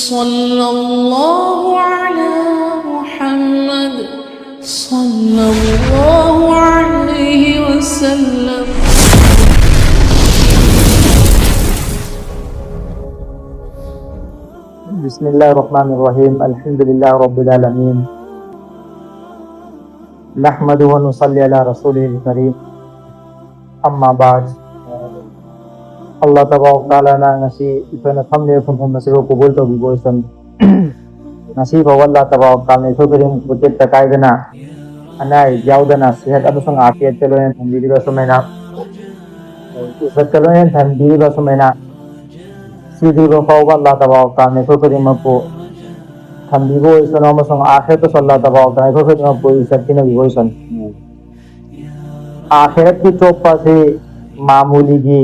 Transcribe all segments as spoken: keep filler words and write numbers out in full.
صلى الله على محمد، صلى الله عليه وسلم. بسم الله الرحمن الرحيم. الحمد لله رب العالمين. نحمده ونصلي على رسوله الكريم. أما بعد. Allah Tabaraka wa Ta'ala na ngasi ikhwana thamne phun phun masibo kubul to bibo isan. Ngasi ba Allah Tabaraka wa Ta'ala na ikhwa kirim kutit takai dana. Anai jauh dana sihat amasung afiyat telo yang thambi diba sumaina. Sihat telo yang thambi diba sumaina. Sidi ba pau ba Allah Tabaraka wa Ta'ala na ikhwa kirim mapu. Thambi bo isan amasung afiyat to Allah Tabaraka wa Ta'ala na ikhwa kirim mapu isat kina bibo isan. Akhirat ki chopa si mamuli ki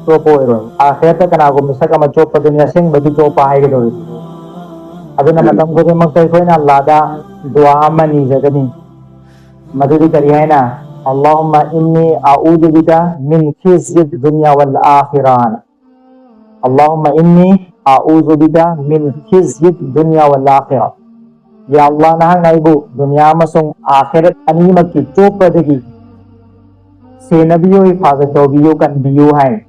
chopa oiroi. Akhirat ta kana ko misak ama chopa dunia sing bagi chopa hai ke dori. Aduna matam ko de maksai koi na lada dua ama ni jagani. Madudi kari hai na. اللهم إني أعوذ بك من خزي الدنيا والآخرة. اللهم إني أعوذ بك من خزي الدنيا والآخرة. Ya Allah, nahang naibu dunia amasung akhirat ani maki chopa dagi. Senabiyo hi faza tobiyo kan biyo hai.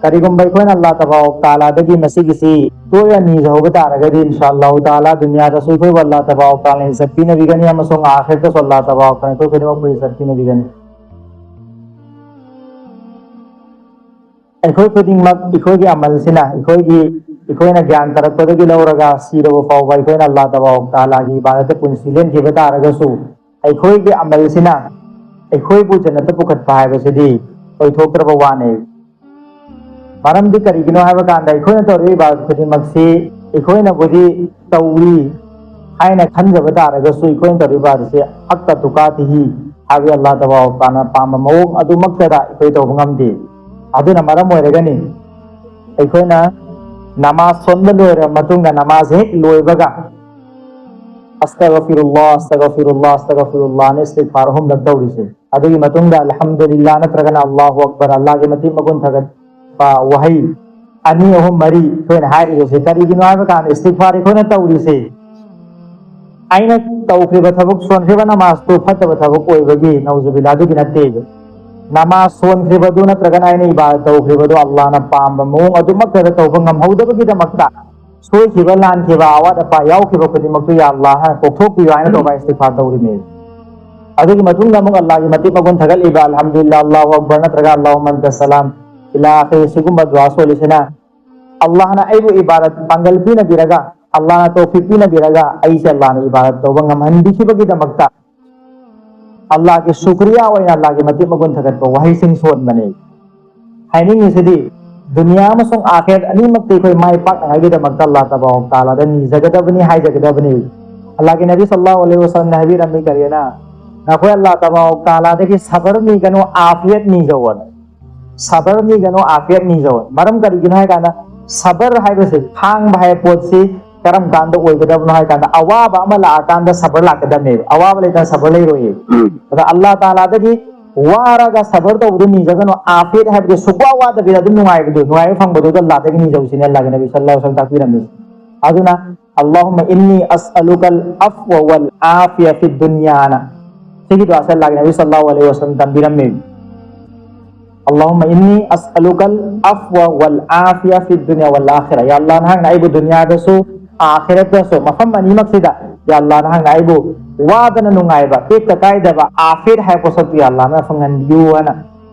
Karigum bai koi na Allah Tabaraka wa Ta'ala dagi masigi si to ya ni jauh bata raga di inshallah Ta'ala dunia ta sui koi Allah Tabaraka wa Ta'ala ni sabbi nabi gani amasung akhirat ta Allah Tabaraka wa Ta'ala koi koi ma koi sabbi nabi gani. ꯑꯩꯈꯣꯏ ꯈꯨꯗꯤꯡꯃꯛ ꯑꯩꯈꯣꯏꯒꯤ ꯑꯃꯜꯁꯤꯅ ꯑꯩꯈꯣꯏꯒꯤ ꯑꯩꯈꯣꯏꯅ ꯒ꯭ꯌꯥꯟ ꯇꯥꯔꯛꯄꯗꯒꯤ ꯂꯧꯔꯒ ꯁꯤꯔꯕ ꯐꯥꯎꯕ ꯑꯩꯈꯣꯏꯅ ꯑꯜꯂꯥ ꯇꯕꯥꯔꯛ ꯇꯥꯂꯥꯒꯤ ꯏꯕꯥꯗꯠꯇ ꯄꯨꯟꯁꯤ ꯂꯦꯟꯈꯤꯕ ꯇꯥꯔꯒꯁꯨ ꯑꯩꯈꯣꯏꯒꯤ ꯑꯃꯜꯁꯤꯅ ꯑꯩꯈꯣꯏꯕꯨ ꯖꯟꯅꯠꯇ ꯄꯨꯈꯠꯄ ꯍꯥꯏꯕꯁꯤꯗꯤ ꯑꯣꯏꯊꯣꯛꯇ꯭ꯔꯕ ꯋꯥꯅꯦ꯫ ꯃꯔꯝꯗꯤ ꯀꯔꯤꯒꯤꯅꯣ ꯍꯥꯏꯕ ꯀꯥꯟꯗ ꯑꯩꯈꯣꯏꯅ ꯇꯧꯔꯤꯕ ꯏꯕꯥꯗꯠ ꯈꯨꯗꯤꯡꯃꯛꯁꯤ ꯑꯩꯈꯣꯏꯅꯕꯨꯗꯤ ꯇꯧꯏ ꯍꯥꯏꯅ ꯈꯟꯖꯕ ꯇꯥꯔꯒꯁꯨ ꯑꯩꯈꯣꯏꯅ ꯇꯧꯔꯤꯕ ꯏꯕꯥꯗꯠꯁꯤ ꯍꯛꯀ ꯇꯨꯀꯥꯇꯤꯍꯤ ꯍꯥꯏꯕꯗꯤ ꯑꯜꯂꯥ ꯇꯕꯥꯔꯛ ꯇꯥꯂꯥꯅ ꯄꯥꯝꯕ ꯃꯑꯣꯡ ꯑꯗꯨꯃꯛꯇꯗ ꯑꯩꯈꯣꯏ ꯇꯧꯕ ꯉꯝꯗꯦ꯫ ꯑꯗꯨꯅ ꯃꯔꯝ ꯑꯣꯏꯔꯒꯅꯤ ꯑꯩꯈꯣꯏꯅ ꯅꯃꯥꯖ ꯁꯣꯟꯕ ꯂꯣꯏꯔꯕ ꯃꯇꯨꯡꯗ ꯅꯃꯥꯖ ꯍꯦꯛ ꯂꯣꯏꯕꯒ "ꯑꯁꯇꯒꯐꯤꯔꯨꯜꯂꯥꯍ, ꯑꯁꯇꯒꯐꯤꯔꯨꯜꯂꯥꯍ, ꯑꯁꯇꯒꯐꯤꯔꯨꯜꯂꯥꯍꯅ" ꯏꯁꯇꯤꯒꯐꯥꯔ ꯑꯍꯨꯝꯂꯛ ꯇꯧꯔꯤꯁꯦ꯫ ꯑꯗꯨꯒꯤ ꯃꯇꯨꯡꯗ "ꯑꯜꯍꯝꯗꯨꯂꯤꯜꯂꯥꯍ" ꯅꯠꯇ꯭ꯔꯒꯅ "ꯑꯜꯂꯥꯍꯨ ꯑꯛꯕꯔ", ꯑꯜꯂꯥꯍꯒꯤ ꯃꯇꯤꯛ ꯃꯒꯨꯟ ꯊꯥꯒꯠꯄ ꯋꯥꯍꯩ ꯑꯅꯤ, ꯑꯍꯨꯝ, ꯃꯔꯤ ꯑꯩꯈꯣꯏꯅ ꯍꯥꯏꯔꯤꯕꯁꯦ ꯀꯔꯤꯒꯤꯅꯣ ꯍꯥꯏꯕ ꯀꯥꯟꯗ, ꯏꯁꯇꯤꯒꯐꯥꯔ ꯑꯩꯈꯣꯏꯅ ꯇꯧꯔꯤꯁꯦ, ꯑꯩꯅ ꯇꯧꯈ꯭ꯔꯤꯕ ꯊꯕꯛ, ꯁꯣꯟꯈ꯭ꯔꯤꯕ ꯅꯃꯥꯖꯇꯨ ꯐꯠꯇꯕ ꯊꯕꯛ ꯑꯣꯏꯕꯒꯤ, ꯅꯧꯖꯨꯕꯤꯜꯂꯥ, ꯑꯗꯨꯒꯤ ꯅꯠꯇꯦꯕ꯫ ꯅꯃꯥꯖ ꯁꯣꯟꯈ꯭ꯔꯤꯕꯗꯨ ꯅꯠꯇ꯭ꯔꯒꯅ ꯑꯩꯅ ꯏꯕꯥꯗꯠ ꯇꯧꯈ꯭ꯔꯤꯕꯗꯨ ꯑꯜꯂꯥꯍꯅ ꯄꯥꯝꯕ ꯃꯑꯣꯡ ꯑꯗꯨꯃꯛꯇꯗ ꯇꯧꯕ ꯉꯝꯍꯧꯗꯕꯒꯤꯗꯃꯛꯇ, ꯁꯣꯏꯈꯤꯕ, ꯂꯥꯟꯈꯤꯕ, ꯑꯋꯥꯠ ꯑꯄꯥ ꯌꯥꯎꯈꯤꯕ ꯈꯨꯗꯤꯡꯃꯛꯇꯨ ꯌꯥ ꯑꯜꯂꯥꯍ ꯀꯣꯛꯊꯣꯛꯄꯤꯌꯨ ꯍꯥꯏꯅ ꯇꯧꯕ ꯏꯁꯇꯤꯒꯐꯥꯔ ꯇꯧꯔꯤꯃꯦ꯫ ꯑꯗꯨꯒꯤ ꯃꯇꯨꯡꯗ ꯑꯃꯨꯛ ꯑꯜꯂꯥꯍꯒꯤ ꯃꯇꯤꯛ ꯃꯒꯨꯟ ꯊꯥꯒꯠꯂꯤꯕ, "ꯑꯜꯍꯝꯗꯨꯂꯤꯜꯂꯥꯍ, ꯑꯜꯂꯥꯍꯨ ꯑꯛꯕꯔ" ꯅꯠꯇ꯭ꯔꯒ "ꯑꯜꯂꯥꯍꯨꯝꯃ ꯑꯟꯇ ꯁꯂꯥꯝ" ꯏꯂꯥ ꯑꯈꯤꯔ ꯁꯤꯒꯨꯝꯕ ꯗꯨꯋꯥ ꯁꯣꯜꯂꯤꯁꯤꯅ ꯑꯜꯂꯥꯍꯅ ꯑꯩꯕꯨ ꯏꯕꯥꯗꯠ ꯄꯥꯡꯒꯜ ꯄꯤꯅꯕꯤꯔꯒ, ꯑꯜꯂꯥꯍꯅ ꯇꯧꯐꯤꯛ ꯄꯤꯅꯕꯤꯔꯒ, ꯑꯩꯁꯦ ꯑꯜꯂꯥꯍꯅ ꯏꯕꯥꯗꯠ ꯇꯧꯕ ꯉꯝꯍꯟꯕꯤꯈꯤꯕꯒꯤꯗꯃꯛꯇ ꯑꯜꯂꯥꯍꯒꯤ ꯁꯨꯀ꯭ꯔꯤꯌꯥ ꯑꯣꯏꯅ ꯑꯜꯂꯥꯍꯒꯤ ꯃꯇꯤꯛ ꯃꯒꯨꯟ ꯊꯥꯒꯠꯄ ꯋꯥꯍꯩꯁꯤꯡ ꯁꯣꯟꯕꯅꯤ꯫ ꯍꯥꯏꯅꯤꯡꯉꯤꯁꯤꯗꯤ, ꯗꯨꯅꯤꯌꯥ ꯑꯃꯁꯨꯡ ꯑꯥꯈꯤꯔꯠ ꯑꯅꯤꯃꯛꯇ ꯑꯩꯈꯣꯏ ꯃꯥꯏ ꯄꯥꯛꯅꯉꯥꯏꯒꯤꯗꯃꯛꯇ ꯑꯜꯂꯥꯍ ꯇꯕꯥꯔꯛ ꯇꯥꯂꯥꯗ ꯅꯤꯖꯒꯗꯕꯅꯤ, ꯍꯥꯏꯖꯒꯗꯕꯅꯤ꯫ ꯑꯜꯂꯥꯍꯒꯤ ꯅꯕꯤ ꯁꯜꯂꯜꯂꯥꯍꯨ ꯑꯂꯩꯍꯤ ꯋꯁꯜꯂꯝꯅ ꯍꯥꯏꯕꯤꯔꯝꯃꯤ, ꯀꯔꯤꯅ? ꯅꯈꯣꯏ ꯑꯜꯂꯥꯍ ꯇꯕꯥꯔꯛ ꯇꯥꯂꯥꯗꯒꯤ ꯁꯕꯔ ꯅꯤꯒꯅꯨ, ꯑꯥꯐꯤꯌꯠ ꯅꯤꯖꯧꯑꯅ꯫ ꯁꯕꯔ ꯅꯤꯒꯅꯨ, ꯑꯥꯐꯤꯌꯠ ꯅꯤꯖꯧ꯫ ꯃꯔꯝ ꯀꯔꯤꯒꯤꯅꯣ ꯍꯥꯏ ꯀꯥꯟꯗ, ꯁꯕꯔ ꯍꯥꯏꯕꯁꯤ, ꯈꯥꯡꯕ ꯍꯥꯏꯕ ꯄꯣꯠꯁꯤ ꯀꯔꯝ ꯀꯥꯟꯗ ꯑꯣꯏꯒꯗꯕꯅꯣ ꯍꯥꯏ ꯀꯥꯟꯗ, ꯑꯋꯥꯕ ꯑꯃ ꯂꯥꯛꯑꯀꯥꯟꯗ ꯁꯕꯔ ꯂꯥꯛꯀꯗꯕꯅꯦꯕ꯫ ꯑꯋꯥꯕ ꯂꯩꯇꯅ ꯁꯕꯔ ꯂꯩꯔꯣꯏꯌꯦ꯫ ꯎꯝ꯫ ꯑꯗ ꯑꯜꯂꯥꯍ ꯇꯥꯂꯥꯗꯒꯤ ꯋꯥꯔꯒ ꯁꯕꯔ ꯇꯧꯕꯗꯨ ꯅꯤꯖꯒꯅꯨ꯫ ꯑꯥꯐꯤꯌꯠ ꯍꯥꯏꯕꯗꯤ ꯁꯨꯛꯋꯥ ꯋꯥꯗꯕꯤꯗ ꯑꯗꯨꯝ ꯅꯨꯡꯉꯥꯏꯕꯗꯣ, ꯅꯨꯡꯉꯥꯏꯕ ꯐꯪꯕꯗꯨꯗ ꯑꯜꯂꯥꯍꯗꯒꯤ ꯅꯤꯖꯧꯁꯤꯅꯦ ꯑꯜꯂꯥꯍꯒꯤ ꯅꯕꯤ ꯁꯜꯂꯜꯂꯥꯍꯨ ꯑꯂꯩꯍꯤ ꯋꯁꯜꯂꯝ ꯇꯥꯛꯄꯤꯔꯝꯃꯤꯁꯦ꯫ ꯑꯗꯨꯅ, "اللهم إني أسألك العفو والعافية في الدنيا" ꯅ ꯁꯤꯒꯤ ꯗꯨꯋꯥꯁꯦ ꯑꯜꯂꯥꯍꯒꯤ ꯅꯕꯤ ꯁꯜꯂꯜꯂꯥꯍꯨ ꯑꯂꯩꯍꯤ ꯋꯁꯜꯂꯝ ꯇꯝꯕꯤꯔꯝꯃꯦ꯫ "اللهم إني أسألك العفو والعافية في الدنيا والآخرة" ꯌꯥ ꯑꯜꯂꯥꯍ, ꯅꯍꯥꯛꯅ ꯑꯩꯕꯨ ꯗꯨꯅꯤꯌꯥꯗꯁꯨ ꯑꯥꯈꯤꯔꯠꯇꯁꯨ, ꯃꯐꯝ ꯑꯅꯤꯃꯛꯁꯤꯗ, ꯌꯥ ꯑꯜꯂꯥꯍ, ꯅꯍꯥꯛꯅ ꯑꯩꯕꯨ ꯋꯥꯗꯅ ꯅꯨꯡꯉꯥꯏꯕ, ꯇꯦꯛꯇ ꯀꯥꯏꯗꯕ, ꯑꯥꯐꯤꯌꯠ ꯍꯥꯏꯕ ꯄꯣꯠꯁꯛꯇꯨ, ꯌꯥ ꯑꯜꯂꯥꯍ, ꯅꯪꯅ ꯐꯪꯍꯟꯕꯤꯌꯨ ꯍꯥꯏꯅ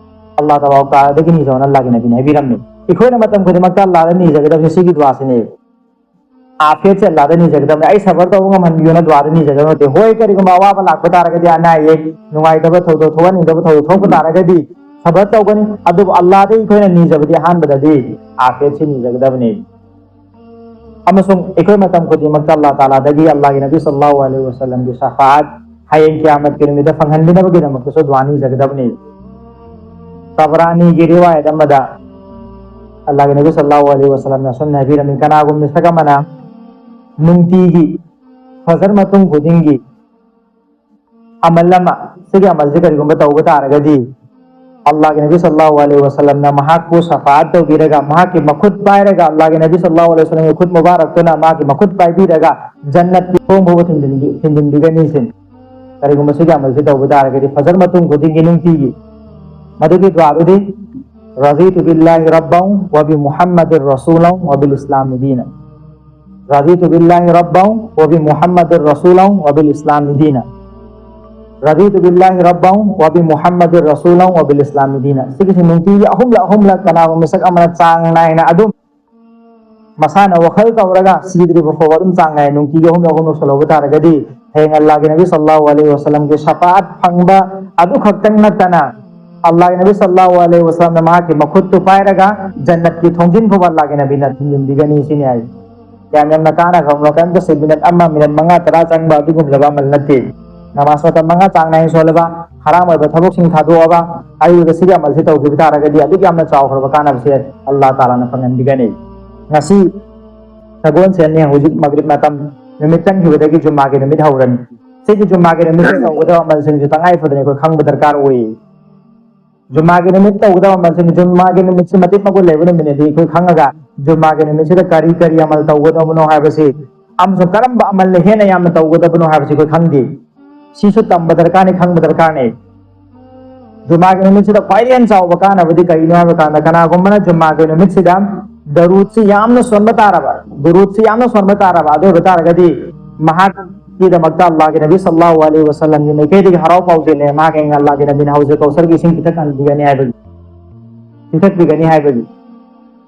ꯑꯜꯂꯥꯍ ꯇꯕꯥꯔꯛ ꯇꯥꯂꯥꯗꯒꯤ ꯅꯤꯖꯧꯅ ꯑꯜꯂꯥꯍꯒꯤ ꯅꯕꯤꯅ ꯍꯥꯏꯕꯤꯔꯝꯃꯤ꯫ ꯑꯩꯈꯣꯏꯅ ꯃꯇꯝ ꯈꯨꯗꯤꯡꯃꯛꯇ ꯑꯜꯂꯥꯍꯗ ꯅꯤꯖꯒꯗꯕꯁꯦ ꯁꯤꯒꯤ ꯗꯨꯋꯥꯁꯤꯅꯦ꯫ ꯑꯥꯐꯤꯌꯠꯁꯦ ꯑꯜꯂꯥꯍꯗ ꯅꯤꯖꯒꯗꯕꯅꯦ꯫ ꯑꯩ ꯁꯕꯔ ꯇꯧꯕ ꯉꯝꯍꯟꯕꯤꯌꯨꯅ ꯗꯨꯋꯥꯗ ꯅꯤꯖꯒꯗꯕ ꯅꯠꯇꯦ꯫ ꯍꯣꯏ, ꯀꯔꯤꯒꯨꯝꯕ ꯑꯋꯥꯕ ꯂꯥꯛꯄ ꯇꯥꯔꯒꯗꯤ, ꯑꯅꯥ ꯑꯌꯦꯛ, ꯅꯨꯡꯉꯥꯏꯇꯕ ꯊꯧꯗꯣꯛ, ꯊꯣꯛꯍꯟꯅꯤꯡꯗꯕ ꯊꯧꯗꯣꯛ ꯊꯣꯛꯄ ꯇꯥꯔꯒꯗꯤ ꯁꯕꯔ ꯇꯧꯒꯅꯤ꯫ ꯑꯗꯨꯕꯨ ꯑꯜꯂꯥꯍꯗ ꯑꯩꯈꯣꯏꯅ ꯅꯤꯖꯕꯗꯤ ꯑꯍꯥꯟꯕꯗꯗꯤ ꯑꯥꯐꯤꯌꯠꯁꯤ ꯅꯤꯖꯒꯗꯕꯅꯤ꯫ ꯑꯃꯁꯨꯡ ꯑꯩꯈꯣꯏ ꯃꯇꯝ ꯈꯨꯗꯤꯡꯃꯛꯇ ꯑꯜꯂꯥꯍ ꯇꯥꯂꯥꯗꯒꯤ ꯑꯜꯂꯥꯍꯒꯤ ꯅꯕꯤ ꯁꯜꯂꯜꯂꯥꯍꯨ ꯑꯂꯩꯍꯤ ꯋꯁꯜꯂꯝꯒꯤ ꯁꯐꯥꯑꯠ ꯍꯌꯦꯡ ꯀꯤꯌꯥꯃꯠꯀꯤ ꯅꯨꯃꯤꯠꯇ ꯐꯪꯍꯟꯕꯤꯅꯕꯒꯤꯗꯃꯛꯇꯁꯨ ꯗꯨꯋꯥ ꯅꯤꯖꯒꯗꯕꯅꯤ꯫ ꯇꯕꯔꯥꯅꯤꯒꯤ ꯔꯤꯋꯥꯌꯠ ꯑꯃꯗ ꯑꯜꯂꯥꯍꯒꯤ ꯅꯕꯤ ꯁꯜꯂꯜꯂꯥꯍꯨ ꯑꯂꯩꯍꯤ ꯋꯁꯜꯂꯝꯅ ꯑꯁꯨꯝꯅ ꯍꯥꯏꯕꯤꯔꯝꯃꯤ, ꯀꯅꯥꯒꯨꯝꯕ ꯃꯤꯁꯛ ꯑꯃꯅ ꯅꯨꯡꯇꯤꯒꯤ ꯐꯖꯔ ꯃꯇꯨꯡ ꯈꯨꯗꯤꯡꯒꯤ ꯑꯃꯜ ꯑꯃ, ꯁꯤꯒꯤ ꯑꯃꯜꯁꯤ ꯀꯔꯤꯒꯨꯝꯕ ꯇꯧꯕ ꯇꯥꯔꯒꯗꯤ, ꯑꯜꯂꯥꯍꯒꯤ ꯅꯕꯤ ꯁꯜꯂꯥꯍꯨ ꯑꯂꯩꯍꯤ ꯋꯥꯁꯂꯝꯅ ꯃꯍꯥꯛꯄꯨ ꯁꯐꯥꯠ ꯇꯧꯕꯤꯔꯒ, ꯃꯍꯥꯛꯀꯤ ꯃꯈꯨꯠ ꯄꯥꯏꯔꯒ, ꯑꯜꯂꯥꯍꯒꯤ ꯅꯕꯤ ꯁꯜꯂꯥꯍꯨ ꯑꯂꯩꯍꯤ ꯋꯥꯁꯂꯝꯒꯤ ꯈꯨꯠ ꯃꯨꯕꯥꯔꯛꯇꯨꯅ ꯃꯍꯥꯛꯀꯤ ꯃꯈꯨꯠ ꯄꯥꯏꯕꯤꯔꯒ ꯖꯟꯅꯠꯀꯤ ꯊꯣꯡ ꯐꯥꯎꯕ ꯊꯤꯟꯖꯤꯟꯕꯤ-, ꯊꯤꯟꯖꯤꯟꯕꯤꯒꯅꯤ ꯁꯤꯅꯤ꯫ ꯀꯔꯤꯒꯨꯝꯕ ꯁꯤꯒꯤ ꯑꯃꯜꯁꯤ ꯇꯧꯕ ꯇꯥꯔꯒꯗꯤ, ꯐꯖꯔ ꯃꯇꯨꯡ ꯈꯨꯗꯤꯡꯒꯤ ꯅꯨꯡꯇꯤꯒꯤ ꯃꯗꯨꯒꯤ ꯗꯨꯋꯥꯗꯨꯗꯤ, "رضيت بالله ربا وبمحمد رسولا وبالإسلام دينا". "رضيت بالله ربا وبمحمد رسولا وبالإسلام دينا". "رضيت بالله ربا وبمحمد رسولا وبالإسلام دينا". ꯁꯤꯒꯤꯁꯤ ꯅꯨꯡꯇꯤꯒꯤ ꯑꯍꯨꯝꯂꯛ ꯑꯍꯨꯝꯂꯛ ꯀꯅꯥꯒꯨꯝꯕ ꯃꯤꯁꯛ ꯑꯃꯅ ꯆꯥꯡ ꯅꯥꯏꯅ ꯑꯗꯨꯝ ꯃꯁꯥꯅ ꯋꯥꯈꯜ ꯇꯧꯔꯒ ꯁꯤꯗ꯭ꯔꯤꯕ ꯐꯥꯎꯕ ꯑꯗꯨꯝ ꯆꯥꯡ ꯅꯥꯏꯅ ꯅꯨꯡꯇꯤꯒꯤ ꯑꯍꯨꯝꯂꯛ ꯑꯍꯨꯝꯂꯛ ꯁꯣꯜꯍꯧꯕ ꯇꯥꯔꯒꯗꯤ, ꯍꯌꯦꯡ ꯑꯜꯂꯥꯍꯒꯤ ꯅꯕꯤ ꯁꯜꯂꯥꯍꯨ ꯑꯂꯩꯍꯤ ꯋꯥꯁꯂꯝꯒꯤ ꯁꯐꯥꯠ ꯐꯪꯕ ꯑꯗꯨ ꯈꯛꯇꯪ ꯅꯠꯇꯅ, ꯑꯜꯂꯥꯍꯒꯤ ꯅꯕꯤ ꯁꯜꯂꯥꯍꯨ ꯑꯂꯩꯍꯤ ꯋꯥꯁꯂꯝꯅ ꯃꯍꯥꯛꯀꯤ ꯃꯈꯨꯠꯇꯨ ꯄꯥꯏꯔꯒ ꯖꯟꯅꯠꯀꯤ ꯊꯣꯡꯖꯤꯟ ꯐꯥꯎꯕ ꯑꯜꯂꯥꯍꯒꯤ ꯅꯕꯤꯅ ꯊꯤꯡꯖꯤꯟꯕꯤꯒꯅꯤ ꯁꯤꯅꯤ ꯍꯥꯏ꯫ ꯌꯥꯝ ꯌꯥꯝꯅ ꯀꯥꯟꯅꯈ꯭ꯔꯕ, ꯀꯔꯤꯝꯇ ꯁꯤ ꯃꯤꯅꯠ ꯑꯃ, ꯃꯤꯅꯠ ꯃꯉꯥ, ꯇꯔꯥ ꯆꯪꯕ ꯑꯗꯨꯒꯨꯝꯂꯕ ꯑꯃꯜ ꯅꯠꯇꯦ꯫ ꯅꯃꯥꯖ ꯃꯇꯝ ꯃꯉꯥ ꯆꯥꯡ ꯅꯥꯏꯅ ꯁꯣꯜꯂꯕ, ꯍꯔꯥꯝ ꯑꯣꯏꯕ ꯊꯕꯛꯁꯤꯡ ꯊꯥꯗꯣꯛꯑꯕ, ꯑꯌꯨꯛꯇ ꯁꯤꯒꯤ ꯑꯃꯜꯁꯤ ꯇꯧꯈꯤꯕ ꯇꯥꯔꯒꯗꯤ, ꯑꯗꯨꯛ ꯌꯥꯝꯅ ꯆꯥꯎꯈ꯭ꯔꯕ ꯀꯥꯟꯅꯕꯁꯦ ꯑꯜꯂꯥꯍ ꯇꯥꯂꯥꯅ ꯐꯪꯍꯟꯕꯤꯒꯅꯤ꯫ ꯉꯁꯤ ꯁꯒꯣꯜꯁꯦꯟꯅꯤ, ꯍꯧꯖꯤꯛ ꯃꯒ꯭ꯔꯤꯕ ꯃꯇꯝ, ꯅꯨꯃꯤꯠ ꯆꯪꯈꯤꯕꯗꯒꯤ ꯖꯨꯝꯃꯥꯒꯤ ꯅꯨꯃꯤꯠ ꯍꯧꯔꯅꯤ꯫ ꯁꯤꯒꯤ ꯖꯨꯝꯃꯥꯒꯤ ꯅꯨꯃꯤꯠꯇ ꯇꯧꯒꯗꯕ ꯑꯃꯜꯁꯤꯡꯁꯨ ꯇꯉꯥꯏ ꯐꯗꯅ ꯑꯩꯈꯣꯏ ꯈꯪꯕ ꯗꯔꯀꯥꯔ ꯑꯣꯏ꯫ ꯖꯨꯝꯃꯥꯒꯤ ꯅꯨꯃꯤꯠ ꯇꯧꯒꯗꯕ ꯑꯃꯜꯁꯤꯡ, ꯖꯨꯝꯃꯥꯒꯤ ꯅꯨꯃꯤꯠꯁꯤ ꯃꯇꯤꯛ ꯃꯒꯨꯟ ꯂꯩꯕ ꯅꯨꯃꯤꯠꯅꯤ ꯑꯩꯈꯣꯏ ꯈꯪꯉꯒ, ꯖꯨꯝꯃꯥꯒꯤ ꯅꯨꯃꯤꯠꯁꯤꯗ ꯀꯔꯤ ꯀꯔꯤ ꯑꯃꯜ ꯇꯧꯒꯗꯕꯅꯣ ꯍꯥꯏꯕꯁꯤ, ꯑꯃꯁꯨꯡ ꯀꯔꯝꯕ ꯑꯃꯜꯅ ꯍꯦꯟꯅ ꯌꯥꯝꯅ ꯇꯧꯒꯗꯕꯅꯣ ꯍꯥꯏꯕꯁꯤ ꯑꯩꯈꯣꯏ ꯈꯪꯗꯦ꯫ ꯁꯤꯁꯨ ꯇꯝꯕ ꯗꯔꯀꯥꯔꯅꯤ, ꯈꯪꯕ ꯗꯔꯀꯥꯔꯅꯤ꯫ ꯖꯨꯃꯥꯒꯤ ꯅꯨꯃꯤꯠꯁꯤꯗ ꯈ꯭ꯋꯥꯏꯗꯒꯤ ꯍꯦꯟꯅ ꯆꯥꯎꯕ ꯀꯥꯟꯅꯕꯗꯤ ꯀꯔꯤꯅꯣ ꯍꯥꯏꯕ ꯀꯥꯟꯗ, ꯀꯅꯥꯒꯨꯝꯕꯅ ꯖꯨꯃꯥꯒꯤ ꯅꯨꯃꯤꯠꯁꯤꯗ ꯗꯔꯨꯗꯁꯤ ꯌꯥꯝꯅ ꯁꯣꯟꯕ ꯇꯥꯔꯕ, ꯗꯔꯨꯗꯁꯤ ꯌꯥꯝꯅ ꯁꯣꯟꯕ ꯇꯥꯔꯕ, ꯑꯗꯨ ꯑꯣꯏꯕ ꯇꯥꯔꯒꯗꯤ ꯃꯍꯥꯛꯀꯤꯗꯃꯛꯇ ꯑꯜꯂꯥꯍꯒꯤ ꯅꯕꯤ ꯁꯜꯂꯥꯍꯨ ꯑꯂꯩꯍꯤ ꯋꯥꯁꯜꯂꯝꯒꯤ ꯃꯥꯏꯀꯩꯗꯒꯤ ꯍꯔꯥꯎ ꯄꯥꯎꯖꯦꯜꯅꯦ, ꯃꯍꯥꯛ ꯍꯌꯦꯡ ꯑꯜꯂꯥꯍꯒꯤ ꯅꯕꯤꯅ ꯍꯧꯖꯤꯛ ꯀꯧꯁꯔꯒꯤ ꯏꯁꯤꯡ ꯄꯤꯊꯛꯍꯟꯕꯤꯒꯅꯤ ꯍꯥꯏꯕꯒꯤ, ꯄꯤꯊꯛꯄꯤꯒꯅꯤ ꯍꯥꯏꯕꯒꯤ꯫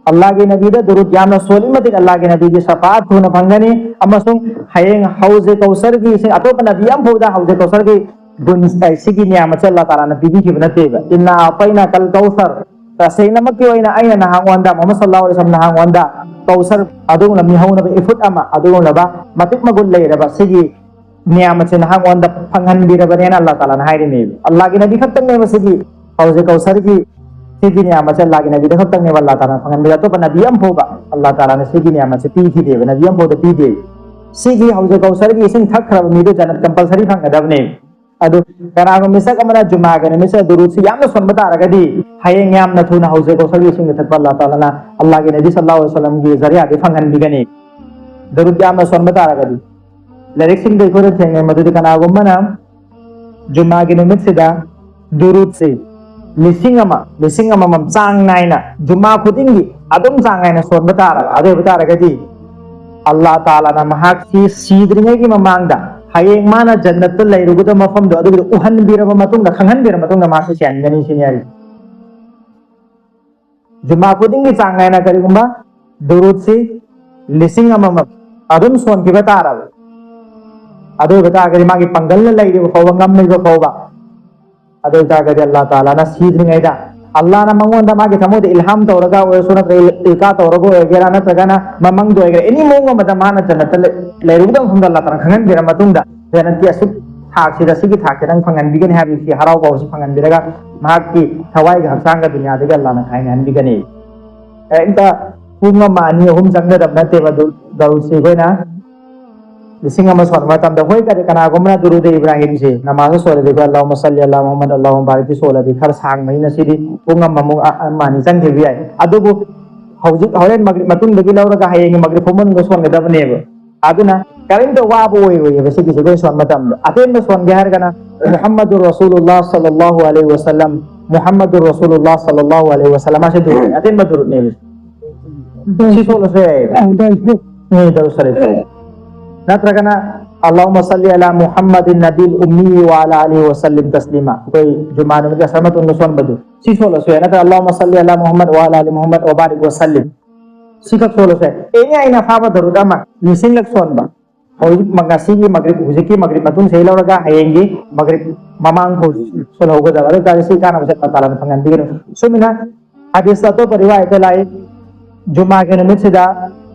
ꯑꯜꯂꯥꯍꯒꯤ ꯅꯕꯤꯗ ꯗꯔꯨꯗ ꯌꯥꯝꯅ ꯁꯣꯜꯂꯤ ꯃꯇꯤꯛ ꯑꯜꯂꯥꯍꯒꯤ ꯅꯕꯤꯒꯤ ꯁꯐꯥꯑꯠ ꯊꯨꯅ ꯐꯪꯒꯅꯤ, ꯑꯃꯁꯨꯡ ꯍꯌꯦꯡ ꯍꯧꯖꯤꯛ ꯀꯧꯁꯔꯒꯤ ꯏꯁꯤꯡ ꯑꯇꯣꯞꯄ ꯅꯕꯤ ꯑꯃꯐꯥꯎꯗ ꯍꯧꯖꯤꯛ ꯀꯧꯁꯔꯒꯤ ꯒꯨꯟ, ꯑꯦ, ꯁꯤꯒꯤ ꯅꯤꯌꯥꯃꯠꯁꯦ ꯑꯜꯂꯥꯍ ꯇꯥꯂꯥꯅ ꯄꯤꯕꯤꯈꯤꯕ ꯅꯠꯇꯦꯕ꯫ "ꯏꯟꯅꯥ ꯑꯥꯇꯩꯅꯥꯀꯜ ꯀꯧꯁꯔ", ꯇꯁꯦꯡꯅꯃꯛꯀꯤ ꯑꯣꯏꯅ ꯑꯩꯅ ꯅꯍꯥꯛꯉꯣꯟꯗ, ꯃꯨꯍꯝꯃꯗ ꯁꯜꯂꯥꯍꯨ ꯑꯂꯩꯍꯤ ꯋꯥꯁꯜꯂꯝ, ꯅꯍꯥꯛꯉꯣꯟꯗ ꯀꯧꯁꯔ, ꯑꯗꯨꯒꯨꯝꯂꯕ ꯃꯤꯍꯧꯅꯕ ꯏꯐꯨꯠ ꯑꯃ, ꯑꯗꯨꯒꯨꯝꯂꯕ ꯃꯇꯤꯛ ꯃꯒꯨꯟ ꯂꯩꯔꯕ ꯁꯤꯒꯤ ꯅꯤꯌꯥꯃꯠꯁꯦ ꯅꯍꯥꯛꯉꯣꯟꯗ ꯐꯪꯍꯟꯕꯤꯔꯕꯅꯦꯅ ꯑꯜꯂꯥꯍ ꯇꯥꯂꯥꯅ ꯍꯥꯏꯔꯤꯅꯦꯕ꯫ ꯑꯜꯂꯥꯍꯒꯤ ꯅꯕꯤ ꯈꯛꯇꯪꯅꯦꯕ ꯁꯤꯒꯤ ꯍꯧꯖꯤꯛ ꯀꯧꯁꯔꯒꯤ ꯁꯤꯒꯤ ꯅꯤꯌꯥꯃꯠꯁꯦ ꯑꯜꯂꯥꯍꯒꯤ ꯅꯕꯤꯗ ꯈꯛꯇꯪꯅꯦꯕ ꯑꯜꯂꯥꯍ ꯇꯥꯂꯥꯅ ꯐꯪꯍꯟꯕꯤꯔ, ꯑꯇꯣꯞꯄ ꯅꯕꯤ ꯑꯃ ꯐꯥꯎꯕ ꯑꯜꯂꯥꯍ ꯇꯥꯂꯥꯅ ꯁꯤꯒꯤ ꯅꯤꯌꯥꯃꯠꯁꯦ ꯄꯤꯈꯤꯗꯦꯕ, ꯅꯕꯤ ꯑꯃ ꯐꯥꯎꯗ ꯄꯤꯗꯦꯕ꯫ ꯁꯤꯒꯤ ꯍꯧꯖꯤꯛ ꯀꯧꯁꯔꯒꯤ ꯏꯁꯤꯡ ꯊꯛꯈ꯭ꯔꯕ ꯃꯤꯗꯨ ꯖꯟꯅꯠ ꯀꯝꯄꯜꯁꯔꯤ ꯐꯪꯒꯗꯕꯅꯦ꯫ ꯑꯗꯨ ꯀꯅꯥꯒꯨꯝꯕ ꯃꯤꯁꯛ ꯑꯃꯅ ꯖꯨꯃꯥꯒꯤ ꯅꯨꯃꯤꯠꯁꯤꯗ ꯗꯨꯔꯨꯗꯁꯤ ꯌꯥꯝꯅ ꯁꯣꯟꯕ ꯇꯥꯔꯒꯗꯤ, ꯍꯌꯦꯡ ꯌꯥꯝꯅ ꯊꯨꯅ ꯍꯧꯖꯤꯛ ꯒꯧꯁꯜꯒꯤ ꯏꯁꯤꯡꯗ ꯊꯛꯄ ꯑꯜꯂꯥꯍ ꯇꯥꯂꯥꯅ ꯑꯜꯂꯥꯍꯒꯤ ꯅꯕꯤ ꯁꯜꯂꯥꯍꯨ ꯑꯂꯩꯍꯤ ꯋꯥꯁꯂꯝꯒꯤ ꯖꯔꯤꯌꯥꯗꯤ ꯐꯪꯍꯟꯕꯤꯒꯅꯤ꯫ ꯗꯨꯔꯨꯗ ꯌꯥꯝꯅ ꯁꯣꯟꯕ ꯇꯥꯔꯒꯗꯤ꯫ ꯂꯥꯏꯔꯤꯛꯁꯤꯡꯗ ꯑꯩꯈꯣꯏꯅ ꯊꯦꯡꯅꯩ ꯃꯗꯨꯗꯤ ꯀꯅꯥꯒꯨꯝꯕꯅ ꯖꯨꯃꯥꯒꯤ ꯅꯨꯃꯤꯠꯁꯤꯗ ꯗꯨꯔꯨꯗꯁꯤ ꯂꯤꯁꯤꯡ ꯑꯃ, ꯂꯤꯁꯤꯡ ꯑꯃꯃꯝ ꯆꯥꯡ ꯅꯥꯏꯅ ꯖꯨꯃꯥ ꯈꯨꯗꯤꯡꯒꯤ ꯑꯗꯨꯝ ꯆꯥꯡ ꯅꯥꯏꯅ ꯁꯣꯟꯕ ꯇꯥꯔꯕ, ꯑꯗꯨ ꯑꯣꯏꯕ ꯇꯥꯔꯒꯗꯤ ꯑꯜꯂꯥꯍ ꯇꯥꯂꯥꯅ ꯃꯍꯥꯛꯁꯤ ꯁꯤꯗ꯭ꯔꯤꯉꯩꯒꯤ ꯃꯃꯥꯡꯗ ꯍꯌꯦꯡ ꯃꯥꯅ ꯖꯟꯅꯠꯇ ꯂꯩꯔꯨꯒꯗꯕ ꯃꯐꯝꯗꯣ ꯑꯗꯨꯒꯤꯗꯣ ꯎꯍꯟꯕꯤꯔꯕ ꯃꯇꯨꯡꯗ, ꯈꯪꯍꯟꯕꯤꯔꯕ ꯃꯇꯨꯡꯗ ꯃꯍꯥꯛꯁꯤ ꯁꯤꯍꯟꯒꯅꯤ ꯁꯤꯅꯤ ꯍꯥꯏꯔꯤ꯫ ꯖꯨꯃꯥ ꯈꯨꯗꯤꯡꯒꯤ ꯆꯥꯡ ꯅꯥꯏꯅ ꯀꯔꯤꯒꯨꯝꯕ ꯗꯨꯔꯨꯗꯁꯤ ꯂꯤꯁꯤꯡ ꯑꯃꯃꯝ ꯑꯗꯨꯝ ꯁꯣꯟꯈꯤꯕ ꯇꯥꯔꯕ, ꯑꯗꯨ ꯑꯣꯏꯕ ꯇꯥꯔꯒꯗꯤ ꯃꯥꯒꯤ ꯄꯥꯡꯒꯜꯅ ꯂꯩꯔꯤꯕ ꯐꯥꯎꯕ, ꯉꯝꯂꯤꯕ ꯐꯥꯎꯕ, ꯑꯗꯨ ꯑꯣꯏ ꯇꯥꯔꯒꯗꯤ ꯑꯜꯂꯥꯍ ꯇꯥꯂꯥꯅ ꯁꯤꯗ꯭ꯔꯤꯉꯩꯗ ꯑꯜꯂꯥꯍꯅ ꯃꯉꯣꯟꯗ ꯃꯥꯒꯤ ꯊꯃꯣꯏꯗ ꯏꯜꯍꯥꯝ ꯇꯧꯔꯒ ꯑꯣꯏꯔꯁꯨ, ꯅꯠꯇ꯭ꯔꯒ ꯏꯜꯀꯥ ꯇꯧꯔꯒ ꯑꯣꯏꯒꯦꯔꯥ, ꯅꯠꯇ꯭ꯔꯒꯅ ꯃꯃꯪꯗ ꯑꯣꯏꯒꯦꯔꯥ, ꯑꯦꯅꯤ ꯃꯑꯣꯡ ꯑꯃꯗ ꯃꯥꯅ ꯖꯟꯅꯠꯇ ꯂꯩ-, ꯂꯩꯔꯨꯒꯗꯕ ꯃꯐꯝꯗ ꯑꯜꯂꯥꯍ ꯇꯥꯂꯥꯅ ꯈꯪꯍꯟꯕꯤꯔ ꯃꯇꯨꯡꯗ, ꯖꯟꯅꯠꯀꯤ ꯑꯁꯨꯛ ꯊꯥꯛꯁꯤꯗ, ꯑꯁꯤꯒꯤ ꯊꯥꯛꯁꯤꯗ ꯅꯪ ꯐꯪꯍꯟꯕꯤꯒꯅꯤ ꯍꯥꯏꯕꯒꯤ ꯍꯔꯥꯎꯕ ꯍꯧꯁꯤ ꯐꯪꯍꯟꯕꯤꯔꯒ, ꯃꯍꯥꯛꯀꯤ ꯊꯋꯥꯏꯒ ꯍꯛꯆꯥꯡꯒ ꯗꯨꯅꯤꯌꯥꯗꯒꯤ ꯑꯜꯂꯥꯍꯅ ꯈꯥꯏꯅꯍꯟꯕꯤꯒꯅꯤ꯫ ꯀꯔꯤꯝꯇ ꯄꯨꯡ ꯑꯃ, ꯑꯅꯤ, ꯑꯍꯨꯝ ꯆꯪꯒꯗꯕ ꯅꯠꯇꯦꯕ ꯑꯗꯨ ꯇꯧꯔꯤꯁꯤ꯫ ꯑꯩꯈꯣꯏꯅ ꯂꯤꯁꯤꯡ ꯑꯃ ꯁꯣꯟꯕ ꯃꯇꯝꯗ, ꯍꯣꯏ, ꯀꯔꯤ, ꯀꯅꯥꯒꯨꯝꯕꯅ ꯗꯨꯔꯨꯗ ꯏꯕ꯭ꯔꯥꯍꯤꯝꯁꯤ ꯅꯃꯥꯖꯇ ꯁꯣꯜꯂꯗꯤ, ꯑꯩꯈꯣꯏ "ꯑꯜꯂꯥꯍꯨꯝꯃ ꯁꯜꯂꯤ ꯑꯂꯥ ꯃꯨꯍꯝꯃꯗ, ꯑꯜꯂꯥꯍꯨꯝꯃ ꯕꯥꯔꯤꯛ" ꯁꯣꯜꯂꯗꯤ ꯈꯔ ꯁꯥꯡꯕꯅꯤꯅ ꯁꯤꯗꯤ ꯄꯨꯡ ꯑꯃꯃꯨꯛ, ꯑ-, ꯑꯃ ꯑꯅꯤ ꯆꯪꯈꯤꯕ ꯌꯥꯏ꯫ ꯑꯗꯨꯕꯨ ꯍꯧꯖꯤꯛ, ꯍꯣꯔꯦꯟ ꯃꯒ꯭ꯔꯤꯕ ꯃꯇꯨꯡꯗꯒꯤ ꯂꯧꯔꯒ ꯍꯌꯦꯡꯒꯤ ꯃꯒ꯭ꯔꯤꯕ ꯐꯥꯎ ꯃꯅꯨꯡꯗ ꯁꯣꯟꯒꯗꯕꯅꯦꯕ꯫ ꯑꯗꯨꯅ ꯀꯔꯤꯝꯇ ꯋꯥꯕ ꯑꯣꯏꯔꯣꯏꯌꯦꯕ ꯁꯤꯒꯤꯁꯦ ꯑꯩꯈꯣꯏ ꯁꯣꯟꯕ ꯃꯇꯝꯗ꯫ ꯑꯇꯦꯟꯕ ꯁꯣꯟꯒꯦ ꯍꯥꯏꯔꯒꯅ "ꯃꯨꯍꯝꯃꯗꯨꯔ ꯔꯁꯨꯂꯨꯜꯂꯥꯍ ꯁꯜꯂꯜꯂꯥꯍꯨ ꯑꯂꯩꯍꯤ ꯋꯁꯜꯂꯝ", "ꯃꯨꯍꯝꯃꯗꯨꯔ ꯔꯁꯨꯂꯨꯜꯂꯥꯍ ꯁꯜꯂꯜꯂꯥꯍꯨ ꯑꯂꯩꯍꯤ ꯋꯁꯜꯂꯝ", ꯑꯁꯤ ꯗꯨꯔꯨꯗꯅꯦ, ꯑꯇꯦꯟꯕ ꯗꯨꯔꯨꯗꯅꯦꯕ꯫ ꯁꯤ ꯁꯣꯜꯂꯁꯨ ꯌꯥꯏꯌꯦꯕ꯫ ꯎꯝ, ꯗꯔꯨꯗ ꯁꯔꯤꯐ꯫ ꯅꯠꯇ꯭ꯔꯒꯅ "ꯑꯜꯂꯥꯍꯨꯝꯃ ꯁꯜꯂꯤ ꯑꯂꯥ ꯃꯨꯍꯝꯃꯗꯤꯟ ꯅꯕꯤꯜ ꯎꯝꯃꯤ ꯋ ꯑꯂꯥ ꯑꯂꯤꯍꯤ ꯋ ꯁꯜꯂꯤꯝ ꯇꯁꯂꯤꯃꯥ", ꯑꯩꯈꯣꯏ ꯖꯨꯃꯥ ꯅꯨꯃꯤꯠꯀꯤ ꯑꯁꯔ ꯃꯇꯨꯡꯗ ꯁꯣꯟꯕꯗꯨ, ꯁꯤ ꯁꯣꯜꯂꯁꯨ ꯌꯥꯏ꯫ ꯅꯠꯇ꯭ꯔꯒ "ꯑꯜꯂꯥꯍꯨꯝꯃ ꯁꯜꯂꯤ ꯑꯂꯥ ꯃꯨꯍꯝꯃꯗ ꯋ ꯑꯂꯥ ꯑꯂꯤ ꯃꯨꯍꯝꯃꯗ ꯋ ꯕꯥꯔꯤꯛ ꯋ ꯁꯜꯂꯤꯝ", ꯁꯤꯈꯛ ꯁꯣꯜꯂꯁꯨ ꯌꯥꯏ꯫ ꯑꯦꯅꯤ ꯑꯩꯅ ꯐꯥꯕ ꯗꯔꯨꯗ ꯑꯃ ꯂꯤꯁꯤꯡꯂꯛ ꯁꯣꯟꯕ꯫ ꯍꯧꯖꯤꯛ ꯃ-, ꯉꯁꯤꯒꯤ ꯃꯒ꯭ꯔꯤꯕ, ꯍꯧꯖꯤꯛꯀꯤ ꯃꯒ꯭ꯔꯤꯕ ꯃꯇꯨꯡꯁꯤꯗꯩ ꯂꯧꯔꯒ ꯍꯌꯦꯡꯒꯤ ꯃꯒ꯭ꯔꯤꯕ ꯃꯃꯥꯡ ꯐꯥꯎ ꯁꯣꯜꯍꯧꯒꯗꯕ꯫ ꯑꯗꯨ ꯑꯣꯏꯇꯥꯔꯗꯤ ꯁꯤ ꯀꯥꯟꯅꯕꯁꯦ ꯑꯜꯂꯥꯍ ꯇꯥꯂꯥꯅ ꯐꯪꯍꯟꯕꯤꯒꯅꯤ꯫ ꯁꯨꯃꯥꯏꯅ ꯍꯗꯤꯁꯇ ꯑꯇꯣꯞꯄ ꯔꯤꯋꯥꯌꯠꯇ ꯂꯥꯛꯏ, ꯖꯨꯃꯥꯒꯤ ꯅꯨꯃꯤꯠꯁꯤꯗ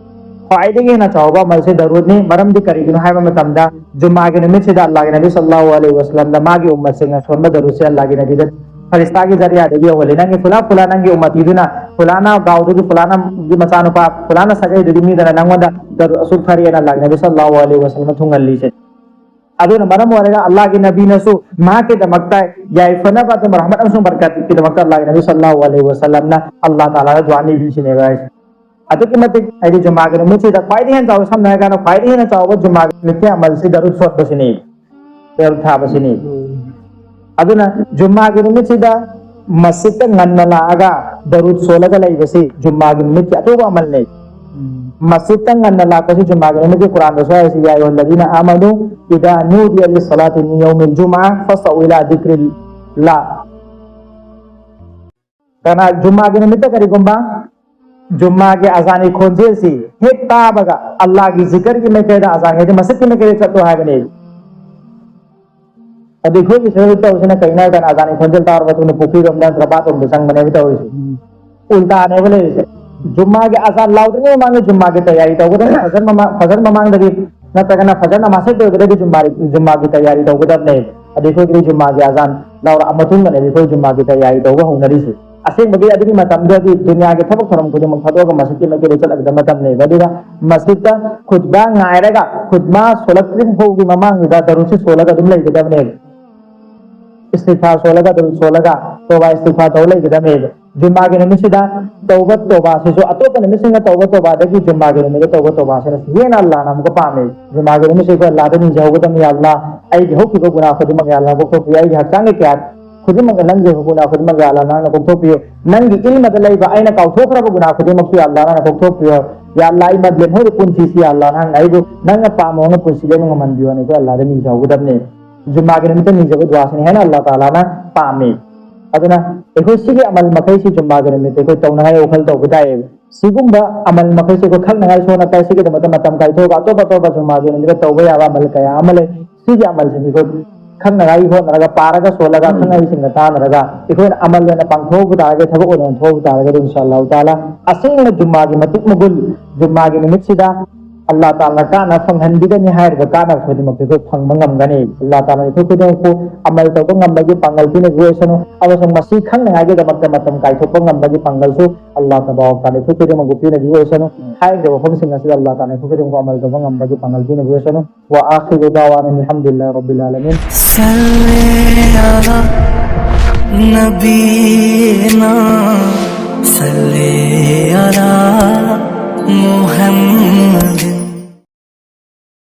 ꯈ꯭ꯋꯥꯏꯗꯒꯤ ꯍꯦꯟꯅ ꯆꯥꯎꯕ ꯑꯃꯜꯁꯦ ꯗꯔꯨꯗꯅꯤ꯫ ꯃꯔꯝꯗꯤ ꯀꯔꯤꯒꯤꯅꯣ ꯍꯥꯏꯕ ꯃꯇꯝꯗ, ꯖꯨꯃꯥꯒꯤ ꯅꯨꯃꯤꯠꯁꯤꯗ ꯑꯜꯂꯥꯍꯒꯤ ꯅꯕꯤ ꯁꯜꯂꯥꯍꯨ ꯑꯂꯩꯍꯤ ꯋꯁꯜꯂꯝꯗ ꯃꯥꯒꯤ ꯎꯝꯃꯠꯁꯤꯡꯅ ꯁꯣꯟꯕ ꯗꯔꯨꯗꯁꯦ ꯑꯜꯂꯥꯍꯒꯤ ꯅꯕꯤꯗ ꯐꯔꯤꯁꯇꯥꯒꯤ ꯖꯔꯤꯌꯥꯗꯒꯤ ꯌꯧꯍꯜꯂꯤ꯫ "ꯅꯪꯒꯤ ꯐꯨꯂꯥ ꯐꯨꯂꯥ ꯅꯪꯒꯤ ꯎꯝꯃꯇꯤꯗꯨꯅ, ꯐꯨꯂꯥꯅ ꯒꯥꯎꯗꯨꯒꯤ ꯐꯨꯂꯥꯅꯒꯤ ꯃꯆꯥꯅꯨꯄꯥ, ꯐꯨꯂꯥꯅ ꯁꯥꯒꯩꯗꯨꯒꯤ ꯃꯤꯗꯨꯅ ꯅꯪꯉꯣꯟꯗ ꯗꯔꯨꯗ ꯑꯁꯨꯛ ꯊꯥꯔꯛꯑꯦꯅ" ꯑꯜꯂꯥꯍꯒꯤ ꯅꯕꯤ ꯁꯜꯂꯥꯍꯨ ꯑꯂꯩꯍꯤ ꯋꯁꯜꯂꯝꯅ ꯊꯨꯡꯍꯜꯂꯤꯁꯦ꯫ ꯑꯗꯨꯅ ꯃꯔꯝ ꯑꯣꯏꯔꯒ ꯑꯜꯂꯥꯍꯒꯤ ꯅꯕꯤꯅꯁꯨ ꯃꯍꯥꯛꯀꯤꯗꯃꯛꯇ ꯌꯥꯏꯐꯅꯕ ꯑꯗꯨꯒ ꯔꯍꯃꯠ ꯑꯃꯁꯨꯡ ꯕꯔꯀꯥꯠꯀꯤꯗꯃꯛꯇ ꯑꯜꯂꯥꯍꯒꯤ ꯅꯕꯤ ꯁꯜꯂꯜꯂꯥꯍꯨ ꯑꯂꯩꯍꯤ ꯋꯥꯁꯜꯂꯝꯅ ꯑꯜꯂꯥꯍ ꯇꯥꯂꯥꯗ ꯗꯨꯋꯥ ꯅꯤꯕꯤꯁꯤꯅꯦꯕ ꯍꯥꯏꯁꯦ꯫ ꯑꯗꯨꯛꯀꯤ ꯃꯇꯤꯛ ꯍꯥꯏꯗꯤ ꯖꯨꯃꯥꯒꯤ ꯅꯨꯃꯤꯠꯁꯤꯗ ꯈ꯭ꯋꯥꯏꯗꯒꯤ ꯍꯦꯟꯅ ꯆꯥꯎꯕ, ꯁꯝꯅ ꯍꯥꯏꯔ ꯀꯥꯟꯗ ꯈ꯭ꯋꯥꯏꯗꯒꯤ ꯍꯦꯟꯅ ꯆꯥꯎꯕ ꯖꯨꯃꯥꯒꯤ ꯅꯨꯃꯤꯠꯀꯤ ꯑꯃꯜꯁꯤ ꯗꯔꯨꯗ ꯁꯣꯠꯄꯁꯤꯅꯤ, ꯗꯔꯨꯗ ꯊꯥꯕꯁꯤꯅꯤ꯫ ꯑꯗꯨꯅ ꯖꯨꯃꯥꯒꯤ ꯅꯨꯃꯤꯠꯁꯤꯗ ꯃꯁꯖꯤꯗꯇ ꯉꯟꯅ ꯂꯥꯛꯑꯒ ꯗꯔꯨꯗ ꯁꯣꯜꯂꯒ ꯂꯩꯕꯁꯤ ꯖꯨꯃꯥꯒꯤ ꯅꯨꯃꯤꯠꯀꯤ ꯑꯆꯧꯕ ꯑꯃꯜꯅꯤ꯫ ꯃꯁꯖꯤꯗꯇ ꯉꯟꯅ ꯂꯥꯛꯄꯁꯤ ꯖꯨꯃꯥꯒꯤ ꯅꯨꯃꯤꯠꯀꯤ ꯀꯨꯔꯥꯟꯗꯁꯨ ꯍꯥꯏꯔꯤꯁꯤ, "ꯌꯥ ꯑꯌꯨꯍꯜꯂꯗꯤꯅ ꯑꯃꯅꯨ ꯏꯗꯥ ꯅꯨꯗꯤꯌ ꯂꯤꯁꯁꯥꯂꯥꯇꯤ ꯃꯤꯟ ꯌꯧꯃꯤꯜ ꯖꯨꯃꯥ ꯐꯁꯥꯎ ꯏꯂꯥ ꯗꯤꯀ꯭ꯔꯤꯜꯂꯥ"꯫ ꯀꯅꯥ ꯖꯨꯃꯥꯒꯤ ꯅꯨꯃꯤꯠꯇ ꯀꯔꯤꯒꯨꯝꯕ ꯖꯨꯃꯥꯒꯤ ꯑꯖꯥꯟꯒꯤ ꯈꯣꯟꯖꯦꯜꯁꯤ ꯍꯦꯛ ꯇꯥꯕꯒ ꯑꯜꯂꯥꯍꯒꯤ ꯖꯤꯀꯔꯒꯤ ꯃꯥꯏꯀꯩꯗ, ꯑꯖꯥꯟ ꯍꯥꯏꯗꯤ ꯃꯁꯖꯤꯗꯀꯤ ꯃꯥꯏꯀꯩꯗ ꯆꯠꯂꯣ ꯍꯥꯏꯕꯅꯤ꯫ ꯑꯗꯨ ꯑꯩꯈꯣꯏꯒꯤ ꯁꯤꯗ ꯇꯧꯔꯤꯁꯤꯅ ꯀꯩꯅꯣ ꯍꯥꯏ ꯀꯥꯟꯗ ꯑꯖꯥꯟꯒꯤ ꯈꯣꯟꯖꯦꯜ ꯇꯥꯔꯕ ꯃꯇꯨꯡꯗ ꯄꯨꯈ꯭ꯔꯤꯔꯣꯝꯗ ꯅꯠꯇ꯭ꯔꯒ ꯕꯥꯠꯔꯨꯝꯗ ꯆꯪꯕꯅꯦꯕ ꯇꯧꯔꯤꯁꯦ꯫ ꯎꯜꯇꯥꯅꯦꯕ ꯂꯩꯔꯤꯁꯦ꯫ ꯖꯨꯝꯃꯥꯒꯤ ꯑꯖꯥꯟ ꯂꯥꯎꯗ꯭ꯔꯤꯉꯩ ꯃꯃꯥꯡꯗ ꯖꯨꯝꯃꯥꯒꯤ ꯇꯌꯥꯔꯤ ꯇꯧꯒꯗꯕꯅꯤ꯫ ꯐꯖꯔ ꯃꯃꯥꯡ, ꯐꯖꯔ ꯃꯃꯥꯡꯗꯒꯤ ꯅꯠꯇ꯭ꯔꯒꯅ ꯐꯖꯔ ꯅꯃꯥꯖ ꯍꯦꯛ ꯂꯣꯏꯕꯗꯒꯤ ꯖꯨꯝꯃꯥꯒꯤ, ꯖꯨꯝꯃꯥꯒꯤ ꯇꯌꯥꯔꯤ ꯇꯧꯒꯗꯕꯅꯦꯕ꯫ ꯑꯗꯩ ꯑꯩꯈꯣꯏꯒꯤꯗꯤ ꯖꯨꯝꯃꯥꯒꯤ ꯑꯖꯥꯟ ꯂꯥꯎꯔꯛꯑ ꯃꯇꯨꯡꯗꯅꯦꯕ ꯑꯩꯈꯣꯏ ꯖꯨꯝꯃꯥꯒꯤ ꯇꯌꯥꯔꯤ ꯇꯧꯕ ꯍꯧꯅꯔꯤꯁꯦ꯫ ꯑꯁꯦꯡꯕꯒꯤ ꯑꯗꯨꯒꯤ ꯃꯇꯝꯗꯨꯗꯗꯤ ꯗꯨꯅꯤꯌꯥꯒꯤ ꯊꯕꯛ ꯊꯧꯔꯝ ꯈꯨꯗꯤꯡꯃꯛ ꯊꯥꯗꯣꯛꯑꯒ ꯃꯁꯖꯤꯗꯀꯤ ꯃꯥꯏꯀꯩꯗ ꯆꯠꯂꯒꯗꯕ ꯃꯇꯝꯅꯦꯕ꯫ ꯑꯗꯨꯒ ꯃꯁꯖꯤꯗꯇ ꯈꯨꯠꯕꯥ ꯉꯥꯏꯔꯒ ꯈꯨꯠꯕꯥ ꯁꯣꯜꯂꯛꯇ꯭ꯔꯤ ꯐꯥꯎꯒꯤ ꯃꯃꯥꯡꯗꯨꯗ ꯗꯔꯨꯗꯁꯤ ꯁꯣꯜꯂꯒ ꯑꯗꯨꯝ ꯂꯩꯒꯗꯕꯅꯦꯕ꯫ ꯏꯁꯇꯤꯒꯐꯥꯔ ꯁꯣꯜꯂꯒ, ꯗꯔꯨꯗ ꯁꯣꯜꯂꯒ, ꯇꯣꯕꯥ ꯏꯁꯇꯤꯒꯐꯥꯔ ꯇꯧꯔ ꯂꯩꯒꯗꯕꯅꯦꯕ꯫ ꯖꯨꯝꯃꯥꯒꯤ ꯅꯨꯃꯤꯠꯁꯤꯗ ꯇꯧꯕ ꯇꯣꯕꯥꯁꯤꯁꯨ ꯑꯇꯣꯞꯄ ꯅꯨꯃꯤꯠꯁꯤꯡꯅ ꯇꯧꯕ ꯇꯣꯕꯥꯗꯒꯤ ꯖꯨꯝꯃꯥꯒꯤ ꯅꯨꯃꯤꯠꯇ ꯇꯧꯕ ꯇꯣꯕꯥꯁꯤꯅ ꯍꯦꯟꯅ ꯑꯜꯂꯥꯍꯅ ꯑꯃꯨꯛꯀ ꯄꯥꯝꯃꯦ꯫ ꯖꯨꯝꯃꯥꯒꯤ ꯅꯨꯃꯤꯠꯁꯤ ꯑꯩꯈꯣꯏ ꯑꯜꯂꯥꯍꯗ ꯅꯤꯖꯍꯧꯒꯗꯕꯅꯤ, "ꯌꯥ ꯑꯜꯂꯥꯍ, ꯑꯩꯒꯤ ꯍꯧꯈꯤꯕ ꯒꯨꯅꯥꯍ ꯈꯨꯗꯤꯡꯃꯛ ꯌꯥ ꯑꯜꯂꯥꯍ ꯀꯣꯛꯊꯣꯛꯄꯤꯌꯨ, ꯑꯩꯒꯤ ꯍꯛꯆꯥꯡꯒꯤ ꯀꯌꯥꯠ ꯈꯨꯗꯤꯡꯃꯛ, ꯅꯪꯒꯤ ꯒꯨꯅꯥꯍ ꯈꯨꯗꯤꯡꯃꯛ ꯌꯥ ꯑꯜꯂꯥꯍ ꯅꯪꯅ ꯀꯣꯛꯊꯣꯛꯄꯤꯌꯨ, ꯅꯪꯒꯤ ꯏꯜꯃꯗ ꯂꯩꯕ ꯑꯩꯅ ꯀꯥꯎꯊꯣꯛꯈ꯭ꯔꯕ ꯒꯨꯅꯥꯍ ꯈꯨꯗꯤꯡꯃꯛꯁꯨ ꯌꯥ ꯑꯜꯂꯥꯍ ꯅꯪꯅ ꯀꯣꯛꯊꯣꯛꯄꯤꯌꯨ, ꯌꯥ ꯑꯜꯂꯥꯍ ꯑꯩ ꯃꯗ ꯂꯦꯝꯍꯧꯔꯤꯕ ꯄꯨꯟꯁꯤꯁꯤ ꯌꯥ ꯑꯜꯂꯥꯍ ꯅꯪꯅ ꯑꯩꯕꯨ ꯅꯪꯅ ꯄꯥꯝꯕ ꯃꯑꯣꯡꯗ ꯄꯨꯟꯁꯤ ꯂꯦꯝꯕ ꯉꯝꯍꯟꯕꯤꯌꯨ" ꯍꯥꯏꯅ ꯑꯩꯈꯣꯏ ꯑꯜꯂꯥꯍꯗ ꯅꯤꯖꯍꯧꯒꯗꯕꯅꯦ꯫ ꯖꯨꯝꯃꯥꯒꯤ ꯅꯨꯃꯤꯠꯇ ꯅꯤꯖꯕ ꯗꯨꯋꯥꯁꯤꯅ ꯍꯦꯟꯅ ꯑꯜꯂꯥꯍ ꯇꯥꯂꯥꯅ ꯄꯥꯝꯃꯤ꯫ ꯑꯗꯨꯅ ꯑꯩꯈꯣꯏ ꯁꯤꯒꯤ ꯑꯃꯜ ꯃꯈꯩꯁꯤ ꯖꯨꯝꯃꯥꯒꯤ ꯅꯨꯃꯤꯠꯇ ꯑꯩꯈꯣꯏ ꯇꯧꯅꯉꯥꯏ ꯋꯥꯈꯜ ꯇꯧꯕ ꯇꯥꯏꯌꯦꯕ꯫ ꯁꯤꯒꯨꯝꯕ ꯑꯃꯜ ꯃꯈꯩꯁꯤ ꯑꯩꯈꯣꯏ ꯈꯪꯅꯉꯥꯏ ꯁꯣꯟꯅ ꯇꯥꯏ꯫ ꯁꯤꯒꯤꯗꯃꯛꯇ ꯃꯇꯝ ꯀꯥꯏꯊꯣꯛꯑꯒ ꯑꯇꯣꯞ ꯑꯇꯣꯞꯄ ꯖꯨꯝꯃꯥꯒꯤ ꯅꯨꯃꯤꯠꯇ ꯇꯧꯕ ꯌꯥꯕ ꯑꯃꯜ ꯀꯌꯥ ꯑꯃ ꯂꯩ꯫ ꯁꯤꯒꯤ ꯑꯃꯜꯁꯤꯡꯁꯤ ꯑꯩꯈꯣꯏ ꯈꯪꯅꯉꯥꯏ ꯍꯣꯠꯅꯔꯒ, ꯄꯥꯔꯒ ꯁꯣꯜꯂꯒ, ꯈꯪꯍꯩꯁꯤꯡꯒ ꯇꯥꯟꯅꯔꯒ ꯑꯩꯈꯣꯏꯅ ꯑꯃꯜ ꯑꯣꯏꯅ ꯄꯥꯡꯊꯣꯛꯍꯧꯕ ꯇꯥꯔꯒꯗꯤ, ꯊꯕꯛ ꯑꯣꯏꯅ ꯑꯣꯟꯊꯣꯛꯍꯧꯕ ꯇꯥꯔꯒꯗꯤ, ꯏꯟꯁꯥ ꯑꯜꯂꯥꯍꯨ ꯇꯥꯂꯥ, ꯑꯁꯦꯡꯕ ꯖꯨꯝꯃꯥꯒꯤ ꯃꯇꯤꯛ ꯃꯒꯨꯟ, ꯖꯨꯝꯃꯥꯒꯤ ꯅꯨꯃꯤꯠꯁꯤꯗ ꯑꯜꯂꯥ ꯇꯥꯂꯥꯅ ꯀꯥꯟꯅ ꯐꯪꯍꯟꯕꯤꯒꯅꯤ ꯍꯥꯏꯔꯤꯕ ꯀꯥꯟꯅꯕ ꯈꯨꯗꯤꯡꯃꯛꯇꯨ ꯑꯩꯈꯣꯏ ꯐꯪꯕ ꯉꯝꯒꯅꯤ꯫ ꯑꯜꯂꯥ ꯇꯥꯂꯥꯅ ꯑꯩꯈꯣꯏ ꯈꯨꯗꯤꯡꯃꯛꯄꯨ ꯑꯃꯜ ꯇꯧꯕ ꯉꯝꯕꯒꯤ ꯄꯥꯡꯒꯜ ꯄꯤꯅꯕꯤꯌꯨ ꯑꯣꯏꯁꯅꯨ, ꯑꯃꯁꯨꯡ ꯃꯁꯤ ꯈꯪꯅꯉꯥꯏꯒꯤꯗꯃꯛꯇ ꯃꯇꯝ ꯀꯥꯏꯊꯣꯛꯄ ꯉꯝꯕꯒꯤ ꯄꯥꯡꯒꯜꯁꯨ ꯑꯜꯂꯥ ꯇꯕꯥꯔꯛ ꯇꯥꯂꯥꯅ ꯑꯩꯈꯣꯏ ꯈꯨꯗꯤꯡꯃꯛꯄꯨ ꯄꯤꯅꯕꯤꯌꯨ ꯑꯣꯏꯁꯅꯨ꯫ ꯍꯥꯏꯔꯤꯕ ꯋꯥꯐꯝꯁꯤꯡ ꯑꯁꯤꯗ ꯑꯜꯂꯥ ꯇꯥꯂꯥꯅ ꯑꯩꯈꯣꯏ ꯈꯨꯗꯤꯡꯃꯛꯄꯨ ꯑꯃꯜ ꯇꯧꯕ ꯉꯝꯕꯒꯤ ꯄꯥꯡꯒꯜ ꯄꯤꯅꯕꯤꯌꯨ ꯑꯣꯏꯁꯅꯨ꯫ وآخر دعوانا أن الحمد لله رب العالمين. صل على نبينا، صل على محمد.